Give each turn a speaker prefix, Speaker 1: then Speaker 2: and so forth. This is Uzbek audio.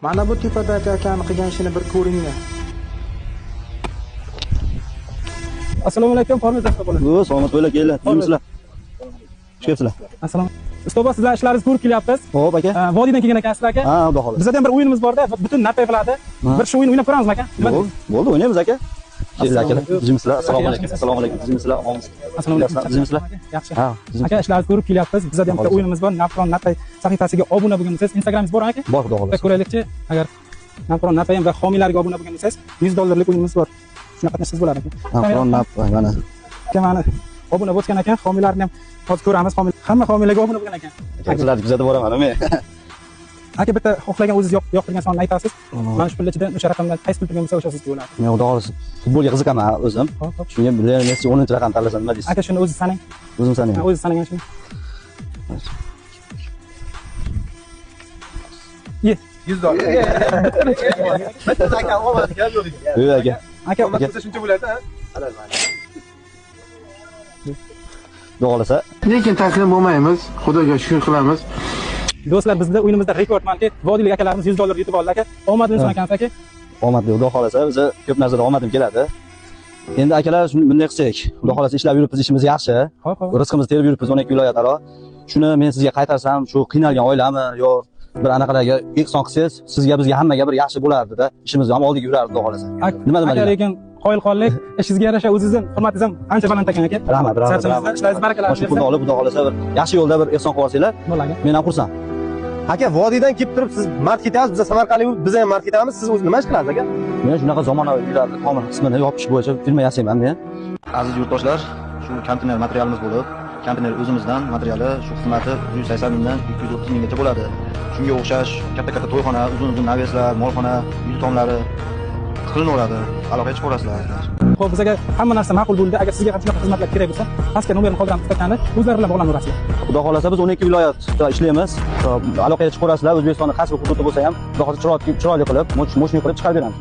Speaker 1: Mana bu tepadagi akani qilgan ishini bir ko'ringlar.
Speaker 2: Assalomu alaykum, Hormuz ustobolar.
Speaker 3: Salomat bo'linglar, kelinglar. Jimmisizlar? Xush kelibsizlar.
Speaker 2: Assalomu. Ustobo, sizlar ishlaringizni ko'rib kelyapmiz.
Speaker 3: Xo'p, aka.
Speaker 2: Vodiydan kelgan ekansizlar aka.
Speaker 3: Ha, xudo xohlasa.
Speaker 2: Bizda ham bir o'yinimiz bor-da, butun napay qiladi. Bir shu o'yin o'ynab ko'ramizmi aka?
Speaker 3: Bo'ldi, o'ynaymiz aka. Kelinglar akalar. Jimmisizlar? Assalomu alaykum. Assalomu alaykum. Jimmisizlar?
Speaker 2: Assalomu alaykum.
Speaker 3: Jimmisizlar?
Speaker 2: Yaxshi. Aka, ishlaringizni ko'rib kelyapmiz. Bizda ham bitta o'yinimiz bor. Navqiron Napay sahifasiga obuna bo'lgan bo'lsangiz, Instagramingiz bor aka?
Speaker 3: Bor, xudo xohlasa.
Speaker 2: Ko'raylikchi, agar Navqiron Napay va homiylarga obuna bo'lgan bo'lsangiz, $100 lik o'yinimiz bor. Shuna qatnashsangiz bo'ladi aka.
Speaker 3: Navqiron Napay mana.
Speaker 2: Aka, mana obuna bo'lgan ekan, homiylarni ham hozir ko'ramiz. Hamma homiylarga obuna bo'lgan ekan.
Speaker 3: Aka, sizlarni kuzatib boraman, men.
Speaker 2: Aka, bitta xohlagan o'zingiz yoqtirgan sonni aytasiz. Mana shu pul ichidan o'sha raqamdan qaysi pul turgan bo'lsa o'sha sizga bo'ladi.
Speaker 3: Men xudo xohlasa futbolga qiziqaman o'zim. Shunga Lionel Messi 10-raqam tanlasam nima deysiz?
Speaker 2: Aka, shuni o'zingiz sanang.
Speaker 3: O'zim sanayman.
Speaker 2: O'zingiz sanang shuni. Ye.
Speaker 4: $100. Bitta aka olmadi, gap yo'q ekan.
Speaker 3: Yo'q aka.
Speaker 2: Aka,
Speaker 4: omad bo'lsa shuncha bo'ladi, ha?
Speaker 3: Xudo xohlasa.
Speaker 5: Lekin taslim bo'lmaymiz, Xudoga shukr qilamiz.
Speaker 2: Do'stlar, bizda o'yinimizda rekord manki vodiylik akalarimiz $100 yutib oldi aka. Omadli inson ekansiz aka.
Speaker 3: Omadli, xudo xohlasa, biza ko'p narsada omadim keladi. Endi akalar, shuni bunday qilsak, xudo xohlasa ishlab yuribmiz, ishimiz yaxshi. Rizqimizni terib yuribmiz 12 viloyat aro. Shuni men sizga qaytarsam, shu qiynalgan oilami yo bir anaqalarga ehson qilsangiz, sizga bizga hammaga bir yaxshi bo'lardi-da. Ishimiz ham oldiga yurardi, xudo xohlasa. Nima
Speaker 2: Aka, lekin qoyil qoldik. Ishingizga yarasha o'zingizning hurmatingiz ham ancha baland ekan aka.
Speaker 3: Rahmat, rahmat.
Speaker 2: Ishlaringiz barakalar.
Speaker 3: Shu pulni olib, xudo xohlasa bir yaxshi yo'lda bir ehson qilib olsanglar, men ham xursand.
Speaker 4: Aka, vodiydan kelib turib siz mard ketamiz, biz Samarqandlik, biz ham mard ketamiz. Siz o'zi nima ish qilasiz aka?
Speaker 3: Men shunaqa zamonaviy uylarni tomir qismini yopish bo'yicha firma yasayman men. Aziz yurtdoshlar, shu konteyner materialimiz bo'lib, konteyner o'zimizdan materiali, shu xizmati 180 mingdan 230 minggacha bo'ladi. Shunga o'xshash katta-katta to'yxona, uzun-uzun naveslar, molxona, uy tomlari qilinaveradi. Aloqaga chiqaverasizlar.
Speaker 2: Xo'p, bizga hamma narsa ma'qul bo'ldi. Agar sizga ham shunaqa xizmatlar kerak bo'lsa, pastga nomerini qoldiramiz, akani o'zlari bilan bog'lanaverasizlar.
Speaker 3: Xudo xohlasa biz 12 viloyatda ishlaymiz. Aloqaga chiqaverasizlar. O'zbekistonning qaysi hududi bo'lsa ham, xudo xohlasa chiroyli qilib, moshina qilib chiqarib beramiz.